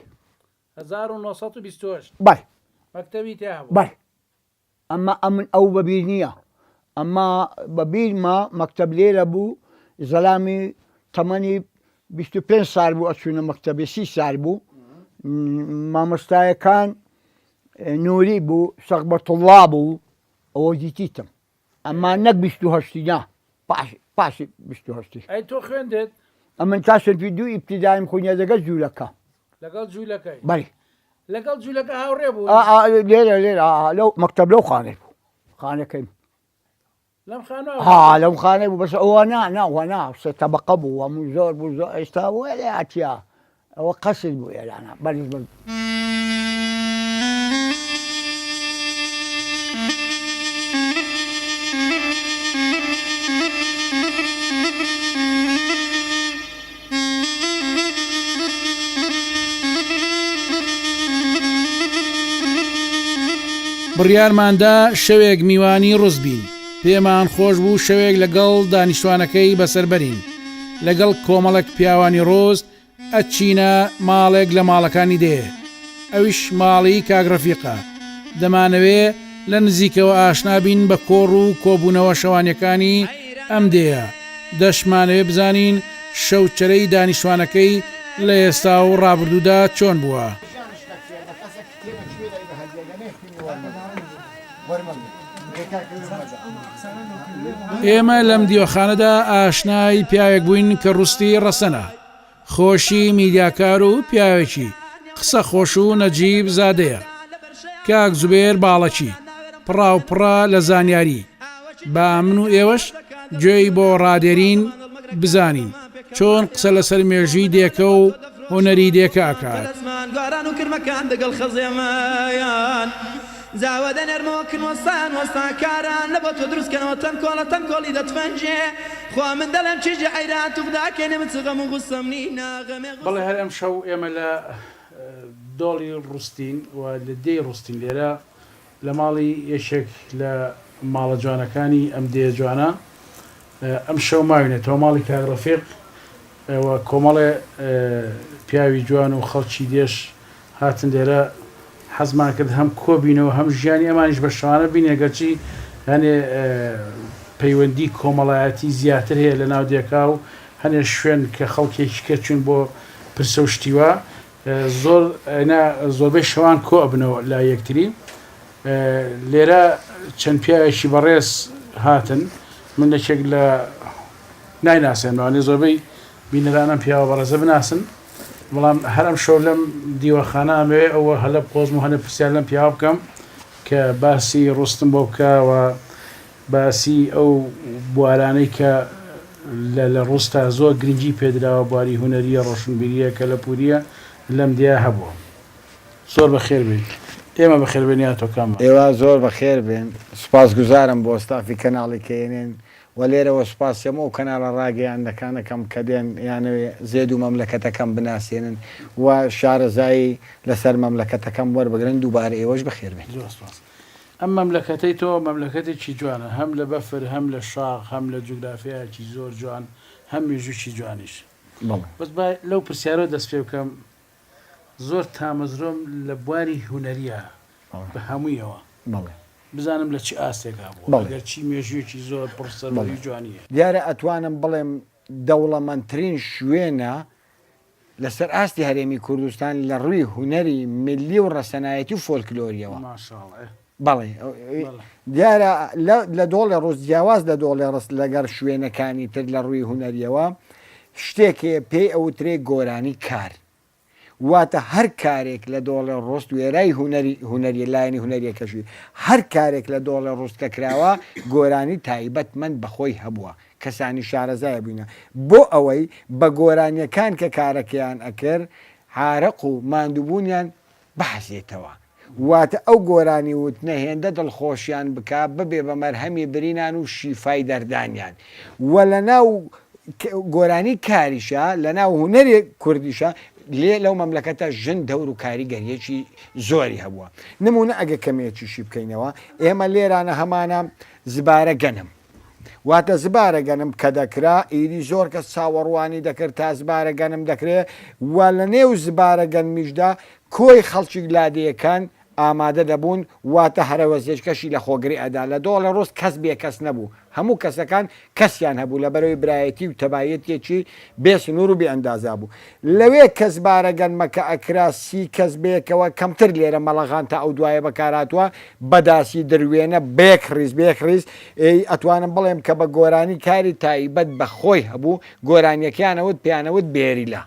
1928 بەڵێ. مەکتەبی تیا هەبووە؟ بەڵێ. ئەما ئەمن ئەو بە بیر نییە. ئەما بە بیرمە مەکتەب لێرە بوو زەلامی تەمەنی 25 سال بوو ئەچوونە مەکتەبێ سی سال بوو مامۆستایەکان نوری بوو سەغبەتوڵڵا بوو ئەوە دیتیتم. ئەما نەک 28 نا پاش پاش 28. ئەی تۆ خوێندت؟ ئەمن تا سنفی دوو ئیبتیدایم خوینە لەگەڵ جوولەکە. لەگەڵ جوولەکەی؟ بەڵێ. لەگەڵ جوولەکە هاوڕێ بووی؟ ئا ئا لێرە لێرە ئا لەو مەکتەب لەو خانەی بوو خانەکەی لەم خانووە ها لەم خانەی بوو بەس ئەوە نا نا وە نا سێ تەبەقە بوو هەموو زۆر بوو زۆر ئێستا وەلێ هاتیا ئەوە قەسر بوو ئێرانە بەرز بەرز. بڕیارماندا شەوێک میوانی ڕز بین پێمان خۆش بوو شەوێک لەگەڵ دانیشتوانەکەی بەسەر بەرین لەگەڵ کۆمەڵێک پیاوانی ڕۆست ئەچینە ماڵێک لە ماڵەکانی دێ ئەویش ماڵی کاک ڕەفیقە دەمانەوێ لە نزیکەوە ئاشنا بین بە کۆڕ و کۆبوونەوە شەوانیەکانی ئەم دێیە دەشمانەوێ بزانین شەوچەرەی دانیشتوانەکەی لە ئێستا و ڕابردوودا چۆن بووە. ئێمە لەم دیوەخانەدا ئاشنای پیاوێک بووین کە ڕوستی ڕەسەنە، خۆشی میدیاکار و پیاوێکی قسە خۆش و نەجیب زادەیە. کاک زوبێر باڵەکی پڕاوپڕە لە زانیاری، با من و ئێوەش گوێی بۆ ڕادێرین بزانین چۆن قسە لەسەر مێژووی دێکە و هونەری دێکە ئەکات. زاوە دەنێرمەوە کن وەستایان وەستا کاران لە بۆ تۆ دروست کەنەوە تەنکۆڵە تەنکۆڵی دەتفەنگێ خوا من دەڵێم چیژی حەیران توخدا کەینە من چ غەم و غوسسەم نینە غەمێ غوسسەم بەڵێ هەر ئەمشەو ئێمە لە دۆڵی ڕوستین و لە دێی ڕوستین لێرە لە ماڵی یەکێک لە ماڵە جوانەکانی ئەم دێیە جوانە ئەمشەو ماوینەتەوە ماڵی کاک ڕەفیق و کۆمەڵێ پیاوی جوان و خەڵکی دێش هاتن لێرە حەزمان کرد هەم کۆبینەوە هەم ژیانی ئەمانیش بە شەوانە بینێ گەرچی هەنێ پەیوەندی کۆمەڵایەتی زیاتر هەیە لە ناو دێکا و هەنێ شوێن کە خەڵکێکی کە چوون بۆ پرسە و شتیوا زۆر نا زۆربەی شەوان کۆ ئەبنەوە لای یەکتری لێرە چەند پیاوێکی بەڕێز هاتن من یەکێک لە نایناسێنمەوانێ زۆربەی بینەران ئەم پیاوە بەڕێزە بناسن بەڵام هەر ئەم شەو لەم دیوەخانە ئەمەوێ ئەوە هەلە بقۆزم و هەنێ پرسیار لەم پیاوە بکەم کە باسی ڕۆستم بۆ بکە و باسی ئەو بوارانەی کە لە لە ڕوستا زۆر گرنگی پێدراوە بواری هونەریە ڕۆشنبیریە کەلەپوریە لەم دێیە هەبووە. زۆر بەخێر بێیت. ئێمە بەخێر بێن یا تۆ کاممان. ئێوە زۆر بەخێر بێن. سوپاسگوزارم بۆ ستافی کەناڵی کەیەنێن و لێرەوە سوپاسی هەموو ئەو کەناڵە ڕاگەیاندنەکان ئەکەم کە دێن یانەوێ زێد و مەملەکەتەکەم بناسێنن و شارەزایی لەسەر مەملەکەتەکەم وەربگرن دووبارە ئێوەش بەخێر بێن. زۆر سوپاس. ئەم مەملەکەتەی تۆ مەملەکەتێکی جوانە هەم لە بەفر هەم لە شاخ هەم لە جوگرافیایەکی زۆر جوان هەم مێژووکی جوانیش. بەڵێ. بەس با لەو پرسیارەوە دەست پێ بکەم زۆر تامەزرۆم لە بواری هونەرییا بە هەموویەوە بەڵێ. بزانم لە چ ئاستێکا بووە بەڵێ. ئەگەر چی مێژوویەکی زۆر پڕ سەروەری بەڵێ. و جوانی هەیە. دیارە ئەتوانم بڵێم دەوڵەمەندترین شوێنە. لەسەر ئاستی هەرێمی کوردستان لە ڕووی هونەری میللی و ڕەسەنایەتی و فۆلکلۆریەوە. بەڵێ دیارە لە دۆڵێ ڕوست جیاواز لە دۆڵێ ڕست لەگەڵ شوێنەکانی تر لە ڕووی هونەریەوە شتێک هەیە پێی ئەوترێ گۆرانی کار واتە هەر کارێک لە دۆڵێ ڕوست وێرای هونەری هونەری لایەنی هونەریەکەشی هەر کارێک لە دۆڵێ ڕوست کە کراوە گۆرانی تایبەتمەند بە خۆی هەبووە کەسانی شارەزای بووینە بۆ ئەوەی بە گۆرانیەکان کە کارەکەیان ئەکرد عارەق و ماندووبوونیان بحەسێتەوە واتە ئەو گۆرانی وتنە هێندە دڵخۆشیان بکا ببێ بە مەرهەمی برینان و شیفای دەردانیان و لە ناو گۆرانی کاریشا لە ناو هونەری کوردیشا لێ لەو مەملەکەتە ژن دەور و کاریگەریەکی زۆری هەبووە نمونە ئەگە کەمێکیشی بکەینەوە ئێمە لێرانە هەمانە زبارە گەنم واتە زبارە گەنم کە دەکرا ئیدی زۆر کەس چاوەڕوانی دەکرد تا زبارە گەنم دەکرێ و لە نێو زبارە گەنمیشدا کۆی خەڵکی لادێیەکان ئامادە دەبوون واتە هەرەوەزێکەشی لە خۆگری ئەدا لە دۆڵێ ڕوست کەس بێ کەس نەبوو هەموو کەسەکان کەسیان هەبوو لەبەرەوەی برایەتی و تەبایەتیەکی بێ سنوور و بێ ئەندازا بوو لەوێ کەس بارە گەنمەکە ئەکرا سی کەس بەیەکەوە کەمتر لێرە مەڵەغان تا ئەو دوایە بەکارهاتووە بەداسی دروێنە بەیەک ڕیز بەیەک ڕیز ئێی ئەتوانم بڵێم کە بە گۆرانی کاری تایبەت بە خۆی هەبوو گۆرانیەکەیان ئەوت پێیان ئەوت بێریلە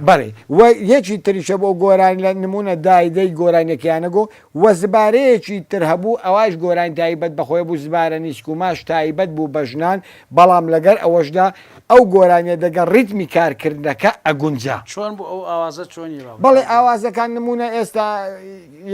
بەڵێ و یەکی تریشە بۆ گۆرانی لە نمونە دای دەی گۆرانیەکەیانە گۆ و زبارەیەکی تر هەبوو ئەوایش گۆرانی تایبەت بە خۆی بوو زبارە نیسک و ماش تایبەت بوو بە ژنان بەڵام لەگەر ئەوەشدا ئەو گۆرانیە دەگەڵ ڕیتمی کارکردنەکە ئەگونجا. چۆن بوو ئەو ئاوازە چۆنی بابە؟ بەڵێ ئاوازەکان نمونە ئێستا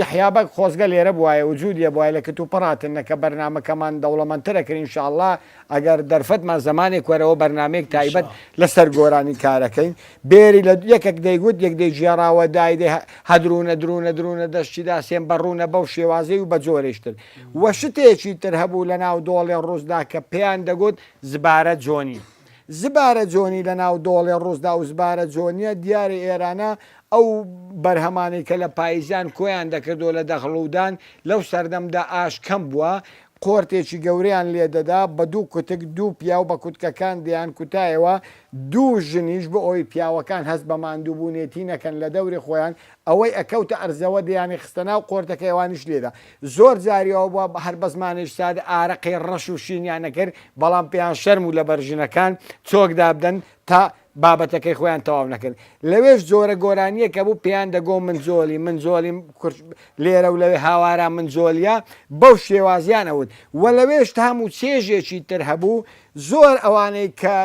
یەحیا بەگ خۆزگە لێرە بوایە وجودی هەبوایە لە کتوپڕ هاتن نەکە بەرنامەکەمان دەوڵەمەندتر ئەکرد ان شاء اللە ئەگەر دەرفەتمان زەمانێک وەرەوە بەرنامەیەک تایبەت لەسەر گۆرانی کارەکەین بێری لە یەکەک دەیگوت یەک دەیگێڕاوە دای دەی هەدروونە دروونە دروونە دەشتی داسێن بە ڕوونە بەو شێوازەی و بە جۆرێشتر وە شتێکی تر هەبوو لە ناو دۆڵێ ڕووسدا کە پێیان دەگوت زبارە جۆنی زبارە جۆنی لە ناو دۆڵێ ڕووسدا و زبارە جۆنیە دیارە ئێرانە ئەو بەرهەمانەی کە لە پاییزان کۆیان دەکردەوە لە دەغڵودان لەو سەردەمدا ئاش کەم بووە قۆرتێکی گەورەیان لێ دەدا بە دوو کوتک دوو پیاو بە کوتکەکان دەیان کوتایەوە دوو ژنیش بۆ ئەوەی پیاوەکان هەست بە ماندووبوونێتی نەکەن لە دەوری خۆیان ئەوەی ئەکەوتە ئەرزەوە دەیانی خستە ناو قۆرتەکەی ئەوانیش لێدا زۆر جاری ئەوە بووە هەر بە زمانێکی سادە ئارەقەی ڕەش و شینیان ئەکرد بەڵام پێیان شەرم و لەبەر ژنەکان چۆک دابدەن تا بابەتەکەی خۆیان تەواو نەکرد لەوێش جۆرە گۆرانیەک هەبوو پێیان دەگۆ من زۆلی من زۆلیم لێرە و لەوێ هاوارا من زۆلیە بەو شێوازیان ئەوت و لەوێش تام و چێژێکی تر هەبوو زۆر ئەوانەی کە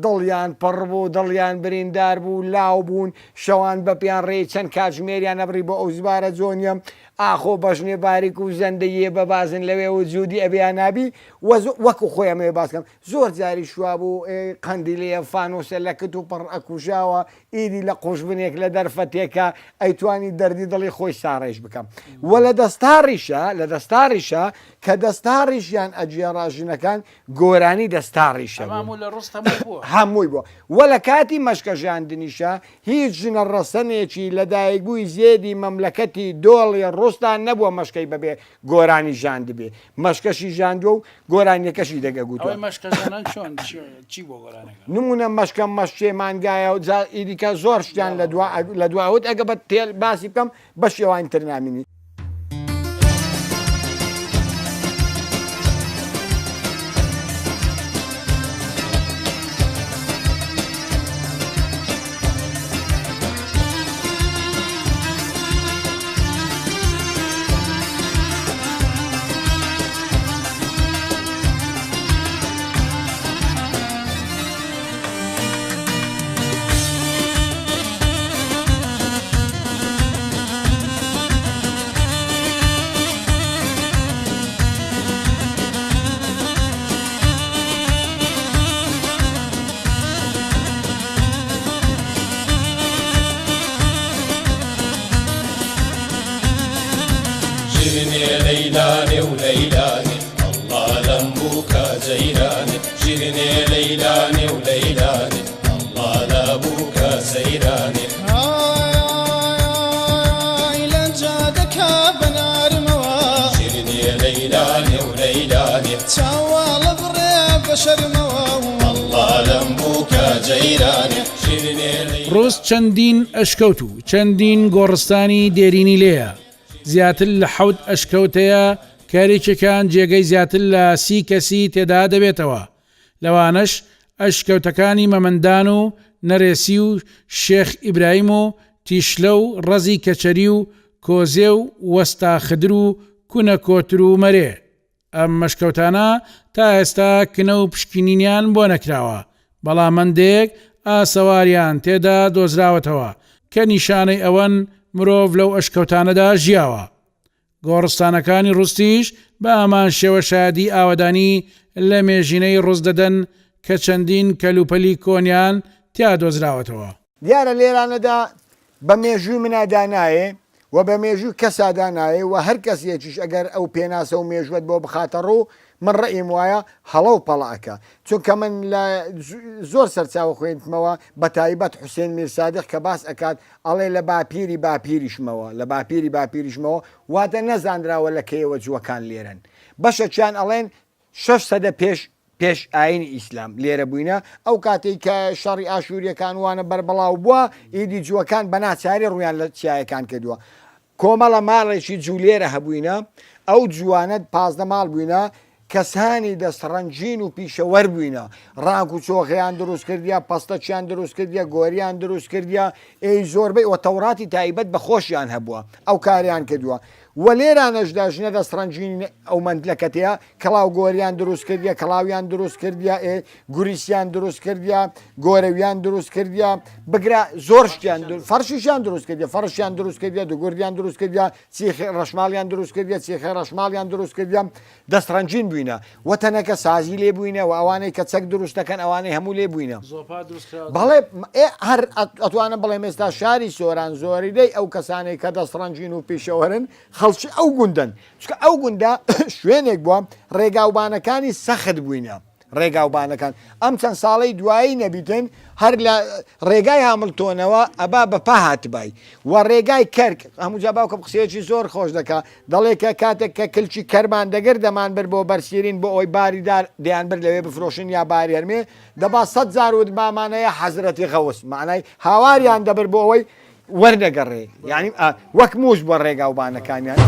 دڵیان پڕ بوو دڵیان بریندار بوو لاو بوون شەوان بە پیان ڕێی چەند کاتژمێریان ئەبڕی بۆ ئەو زبارە جۆنیە ئاخۆ بەژنێ باریک و زەندەییە بە بازن لەوێ وجودی ئەبێ یا نابی وە وەکو خۆی ئەمەوێ باس کەم زۆر جاریش وابوو قەندیلەیە فانۆسە لە کت و پڕ ئەکوژاوە ئیدی لە قوژبنێک لە دەرفەتێکا ئەیتوانی دەردی دڵی خۆی ساڕێژ بکا وە لە دەستاڕیشا لە دەستاڕیشا کە دەستاڕیشیان ئەگێڕا ژنەکان گۆرانی دەستاڕیش هەبوو. ئەمە هەموو لە ڕست هەمووی بووە. هەمووی بووە وە لە کاتی مەشکەژاندنیشا هیچ ژنە ڕەسەنێکی لەدایکبووی زێدی مەملەکەتی دۆڵی ڕوستان نەبووە مەشکەی بەبێ گۆرانی ژاندبێ مەشکەشی ژاندووە و گۆرانیەکەشی دەگەگوتووە. ئەوەی مەشکەژانان چۆن چی بووە گۆرانەکە؟ نمونە مەشکە مەشکێ مانگایە و جا ئیدیکە زۆر شتیان لە دوا لە دوا وت ئەگە بە تێل باسی بکەم بەشی ئەوانی تر نامینی. ژنێ لەیلانێ و لەیلانێ ئەڵڵا لەم بووکە جەیرانێ ژنێ لەیلانێ و لەیلانێ ئەڵڵا لە بووکە سەیرانێ. ئای لە جادەکە بەنارمەوە. ژنێ لەیلانێ و لەیلانێ. چاواڵە بڕێ بە شەرمەوە. ئەڵڵا لەم بووکە جەیرانێ. سەیرانێ شیرینێ لەیلانێ. ڕوست چەندین ئەشکەوت و چەندین گۆڕستانی دێرینی لێیە، زیاتر لە حەوت ئەشکەوت هەیە کە هەریەکێکیان جێگەی زیاتر لە سی کەسی تێدا دەبێتەوە، لەوانەش ئەشکەوتەکانی مەمەندان و نەرێسی و شێخ ئیبراهیم و تیشلە و ڕەزی کەچەری و کۆزێ و وەستا خدر و کونە کۆتر و مەرێ. ئەم مەشکەوتانە تا ئێستا کنە و پشکنینیان بۆ نەکراوە، بەڵام هەندێک ئاسەواریان تێدا دۆزراوەتەوە کە نیشانەی ئەوەن مرۆڤ لەو ئەشکەوتانەدا ژیاوە. گۆڕستانەکانی ڕوستیش بە هەمان شێوە شایەدی ئاوەدانی لە مێژینەی ڕوست دەدەن کە چەندین کەلوپەلی کۆنیان تیا دۆزراوەتەوە. دیارە لێرانەدا بە مێژووی منا دانایێ و بە مێژووی کەسا دانایێ و هەر کەسێکیش ئەگەر ئەو پێناسە و مێژووەت بۆ بخاتە ڕوو من ڕەئیم وایە هەڵە و پەڵە ئەکا چونکە من لە زۆر سەرچاوە خوێندمەوە بە تایبەت حوسێن میرسادق کە باس ئەکات ئەڵێ لە باپیری باپیریشمەوە لە باپیری باپیریشمەوە واتە نەزانراوە لە کەیەوە جووەکان لێرەن بەشەکیان ئەڵێن شەش سەدە پێش پێش ئاینی ئیسلام لێرە بووینە، ئەو کاتەی کە شەڕی ئاشوورییەکان وانە بەربڵاو بووە، ئیدی جووەکان بە ناچاری ڕوویان لە چیایەکان کردووە. کۆمەڵە ماڵێکی جوو لێرە هەبووینە، ئەو جووانە 15 ماڵ بووینە، کەسانی دەستڕەنگین و پیشەوەر بووینە، ڕانک و چۆغیان دروست کردیە، پەستەکیان دروست کردیە، گۆریان دروست کردیە، ئێی زۆربەی وە تەوڕاتی تایبەت بە خۆشیان هەبووە، ئەو کاریان کردووە. وە لێرانەشدا ژنە دەستڕەنگینی ئەو مەندلەکەتەیە، کڵاو گۆریان دروست کردیە، کڵاویان دروست کردیە، ئێ گوریسیان دروست کردیە، گۆرەویان دروست کردیە، بگرە زۆر شتیان فەرشیشیان دروست کردیە، فەرشیان دروست کردیە، دوگوردیان دروست کردیە، سیخی ڕەشماڵیان دروست کردیە، سیخی ڕەشماڵیان دروست کردیە، دەستڕەنگین بووینە و تەنەکە سازی لێ بووینە و ئەوانەی کە چەک دروست دەکەن ئەوانەی هەموو لێ بووینە. زۆپا دروست کراوە. بەڵێ ئێ هەر ئەتوانم بڵێم ئێستا شاری سۆران زۆریدەی ئەو کەسانەی کە دەستڕەنگین و پیشەوەرن خەڵکی ئەو گوندەن چونکە ئەو گوندە شوێنێک بووە ڕێگاوبانەکانی سەخت بووینە ڕێگاوبانەکان ئەم چەند ساڵەی دوایی نەبیتن هەر لە ڕێگای هاملتۆنەوە ئەبا بە پا هاتبای و ڕێگای کەرک هەموو جا باوکم قسەیەکی زۆر خۆش دەکا دەڵێ کە کاتێک کە کلکی کەرمان دەگرت دەمان برد بۆ بەرسیرین بۆ ئەوەی باری دار دەیان برد لەوێ بفرۆشن یا باری هەرمێ دەبا سەد جار وتبامانە یا حەزرەتی غەوس مەعنای هاواریان دەبرد بۆ ئەوەی وەرنەگەڕێ یانی وەک مووش بۆ ڕێگاوبانەکانیان.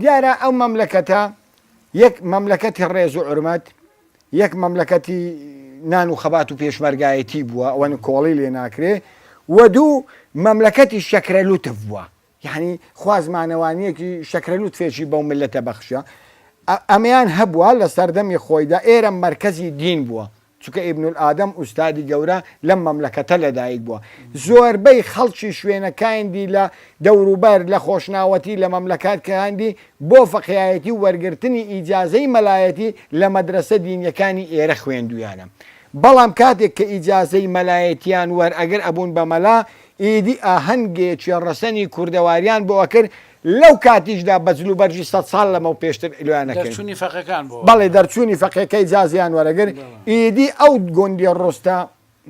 دیارە ئەو مەملەکەتە یەک مەملەکەتی ڕێز و عورمەت، یەک مەملەکەتی نان و خەبات و پێشمەرگایەتی بووە، ئەوە نکۆڵی لێ ناکرێ، و دوو مەملەکەتی شەکرە لوتف بووە، یانی خوا زمانەوانییەکی شەکرە لوتفێکی بەو میللەتە بەخشیە، ئەمەیان هەبووە لە سەردەمی خۆیدا، ئێرە مەرکەزی دین بووە، چونکە ئیبنولئادەم ئوستادی گەورە لەم مەملەکەتە لەدایک بووە. زۆربەی خەڵکی شوێنەکایندی لە دەوروبەر، لە خۆشناوەتی لە مەملەکەتکایندی بۆ فەقیایەتی و وەرگرتنی ئیجازەی مەلایەتی لە مەدرەسە دینیەکانی ئێرە خوێندوویانە. بەڵام کاتێک کە ئیجازەی مەلایەتیان وەرئەگر ئەبوون بە مەلا، ئیدی ئاهەنگێکی ڕەسەنی کوردەواریان بۆ ئەکرد، لەو کاتیشدا بە جل و بەرگی سەد ساڵ لەمەو پێشتر لۆیان ئەکرد. دەرچوونی فەقێکان بۆ. بەڵێ دەرچوونی فەقێکە ئیجازەیان وەرەگرت، ئیدی ئەو گوندی ڕوستە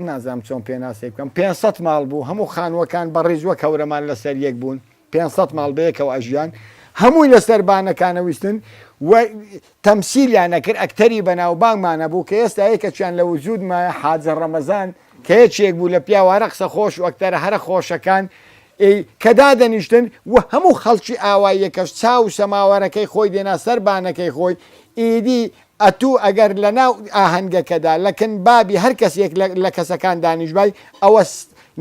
نازانم چۆن پێناسەی بکەم 500 ماڵ بوو هەموو خانووەکان بە ڕیز وەک هەورەمان لەسەر یەک بوون 500 ماڵ بەیەکەوە ئەژیان هەمووی لەسەر بانەکانە ویستن و تەمسیلیان ئەکرد ئەکتەری بەناوبانگمان هەبوو کە ئێستا یەکەکیان لە وجود مایە حاجە ڕەمەزان کە یەکێک بوو لە پیاوە هەرە قسە خۆش و ئەکتەرە هەرە خۆشەکان ی کە دادەنیشتن و هەموو خەڵکی ئاواییەکەش چا و سەماوەرەکەی خۆی دێنا سەر بانەکەی خۆی، ئیدی ئەتوو ئەگەر لە ناو ئاهەنگەکەدا لە کن بابی هەر کەسێک لە کەسەکان دانیشبای، ئەوە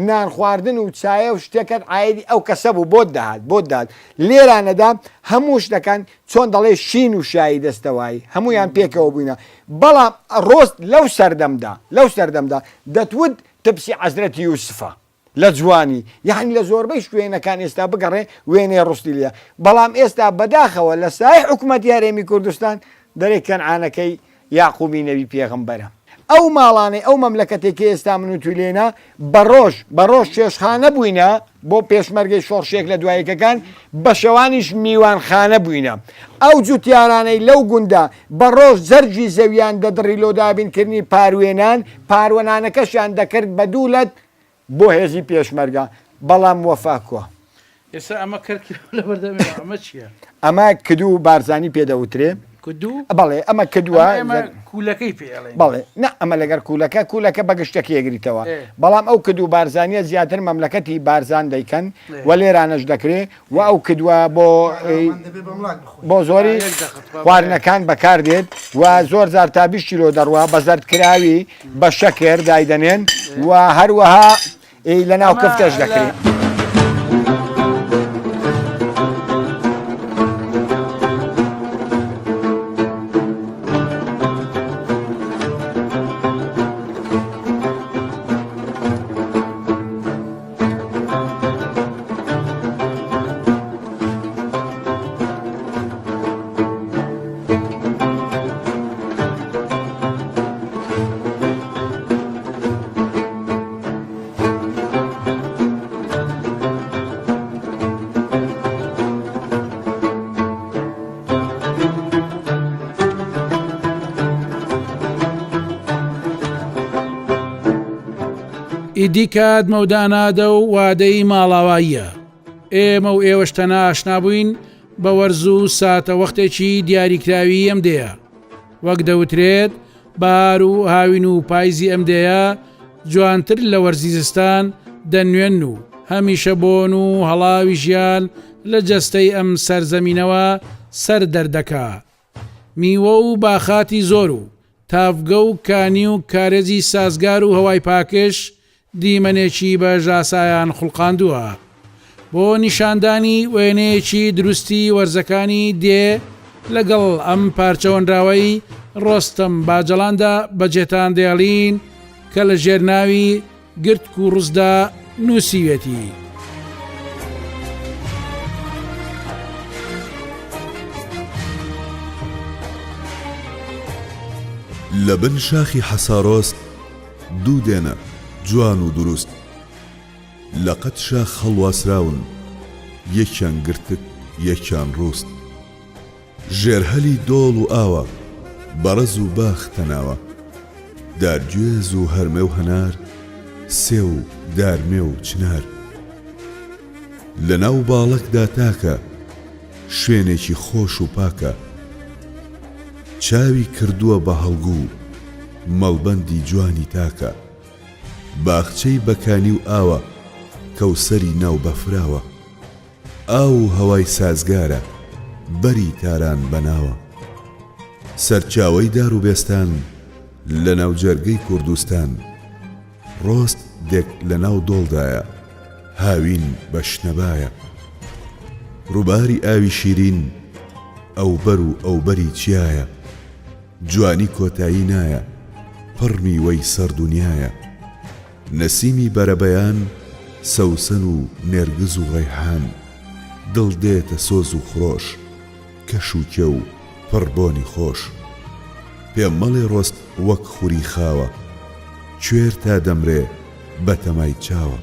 نان خواردن و چایە و شتێکەت عایدی ئەو کەسە بوو بۆت دەهات، بۆت دەهات. لێرانەدا هەموو شتەکان چۆن دەڵێی شین و شایی دەستەوایی، هەموویان پێکەوە بووینە. بەڵام ڕۆست لەو سەردەمدا، لەو سەردەمدا دەتوت تپسی عەزرەتی یوسفە. لە جوانی یەعنی لە زۆربەی شوێنەکان ئێستا بگەڕێ وێنەی ڕوستی لێیە بەڵام ئێستا بەداخەوە لە سایەی حکومەتی هەرێمی کوردستان. دەرێ کەنعانەکەی یاقوبی نەبی پێغەمبەرە. ئەو ماڵانەی ئەو مەملەکەتەی کە ئێستا من و توی لێینە بە ڕۆژ بە ڕۆژ چێشتخانە بووینە بۆ پێشمەرگەی شۆڕشێک لە دوایەکەکان بە شەوانیش میوانخانە بووینە. ئەو جوتیارانەی لەو گوندە بە ڕۆژ جەرگی زەویان دەدڕی لۆ دابینکردنی پاروێنان، پاروەنانەکەشیان دەکرد بە دوو لەت بۆ هێزی پێشمەرگە، بەڵام وەفا کوا؟ ئێستا ئەمە کەرکی لەبەردەم ئێمە، ئەمە چییە؟ ئەمە کدو بارزانی پێ دەوترێ. کدو؟ بەڵێ ئەمە کدوە. ئەمە ئێمە کوولەکەی پێ ئەڵێین. بەڵێ نا ئەمە لەگەر کوولەکە، کوولەکە بە گشتەکی ئەگریتەوە، بەڵام ئەو کدو بارزانیە زیاتر مەملەکەتی بارزان دەیکەن و لێرانەش دەکرێ و ئەو کدوە بۆ بۆ زۆری خواردنەکان بەکار دێت و زۆر جار تا 20 کیلۆ دەڕوا بە زەردکراوی بە شەکر دایدەنێن و هەروەها لە ناو کفتەش دەکرێت. ئیدی کات مەودا نادە و وادەی ماڵاواییە. ئێمە و ئێوەش تەنها ئاشنا بووین بە وەرز و ساتە وەختێکی دیاریکراوی ئەم دێیە. وەک دەوترێت بەهار و هاوین و پایزی ئەم دێیە جوانتر لە وەرزی زستان دەنوێن و هەمیشە بۆن و هەڵاوی ژیان لە جەستەی ئەم سەرزەمینەوە سەر دەردەکا. میوە و باخاتی زۆر و تاڤگە و کانی و کارێزی سازگار و هەوای پاکش دیمەنێکی بە ژاسایان خوڵقاندووە. بۆ نیشاندانی وێنەیەکی دروستی وەرزەکانی دێ لەگەڵ ئەم پارچە هۆنراوەی ڕۆستەم باجەڵاندا بەجێتان دێڵین کە لە ژێر ناوی گرتک و ڕستدا نووسیوێتی. لە بن شاخی حەسارۆست دوو دێنە جوان و دروست لە قەد شاخ هەڵواسراون یەکیان گرتک یەکیان ڕووست. ژێر هەلی دۆڵ و ئاوە، بە ڕەز و باخ تەناوە. دار گوێز و هەرمێ و هەنار، سێو و دار مێو و چنار. لە ناو باڵەکدا تاکە، شوێنێکی خۆش و پاکە. چاوی کردووە بە هەڵگوو، مەڵبەندی جوانی تاکە. باخچەی بە کانی و ئاوە، کەوسەری ناو بەفراوە. ئاو و هەوای سازگارە، بەری تاران بە ناوە. سەرچاوەی دار و بێستان، لە ناو جەرگەی کوردستان. ڕۆست دێک لە ناو دۆڵدایە، هاوین بە شنەبایە. ڕووباری ئاوی شیرین، ئەوبەر و ئەوبەری چیایە. جوانی کۆتایی نایە، پڕ میوەی سەر دونیایە. نەسیمی بەرەبەیان سەوسەن و نێرگز و ڕەیحان دڵ دێتە سۆز و خرۆش کەش و کێو پڕ بۆنی خۆش پێم مەڵێ ڕۆست وەک خوری خاوە کوێر تا دەمرێ بە تەمای چاوە.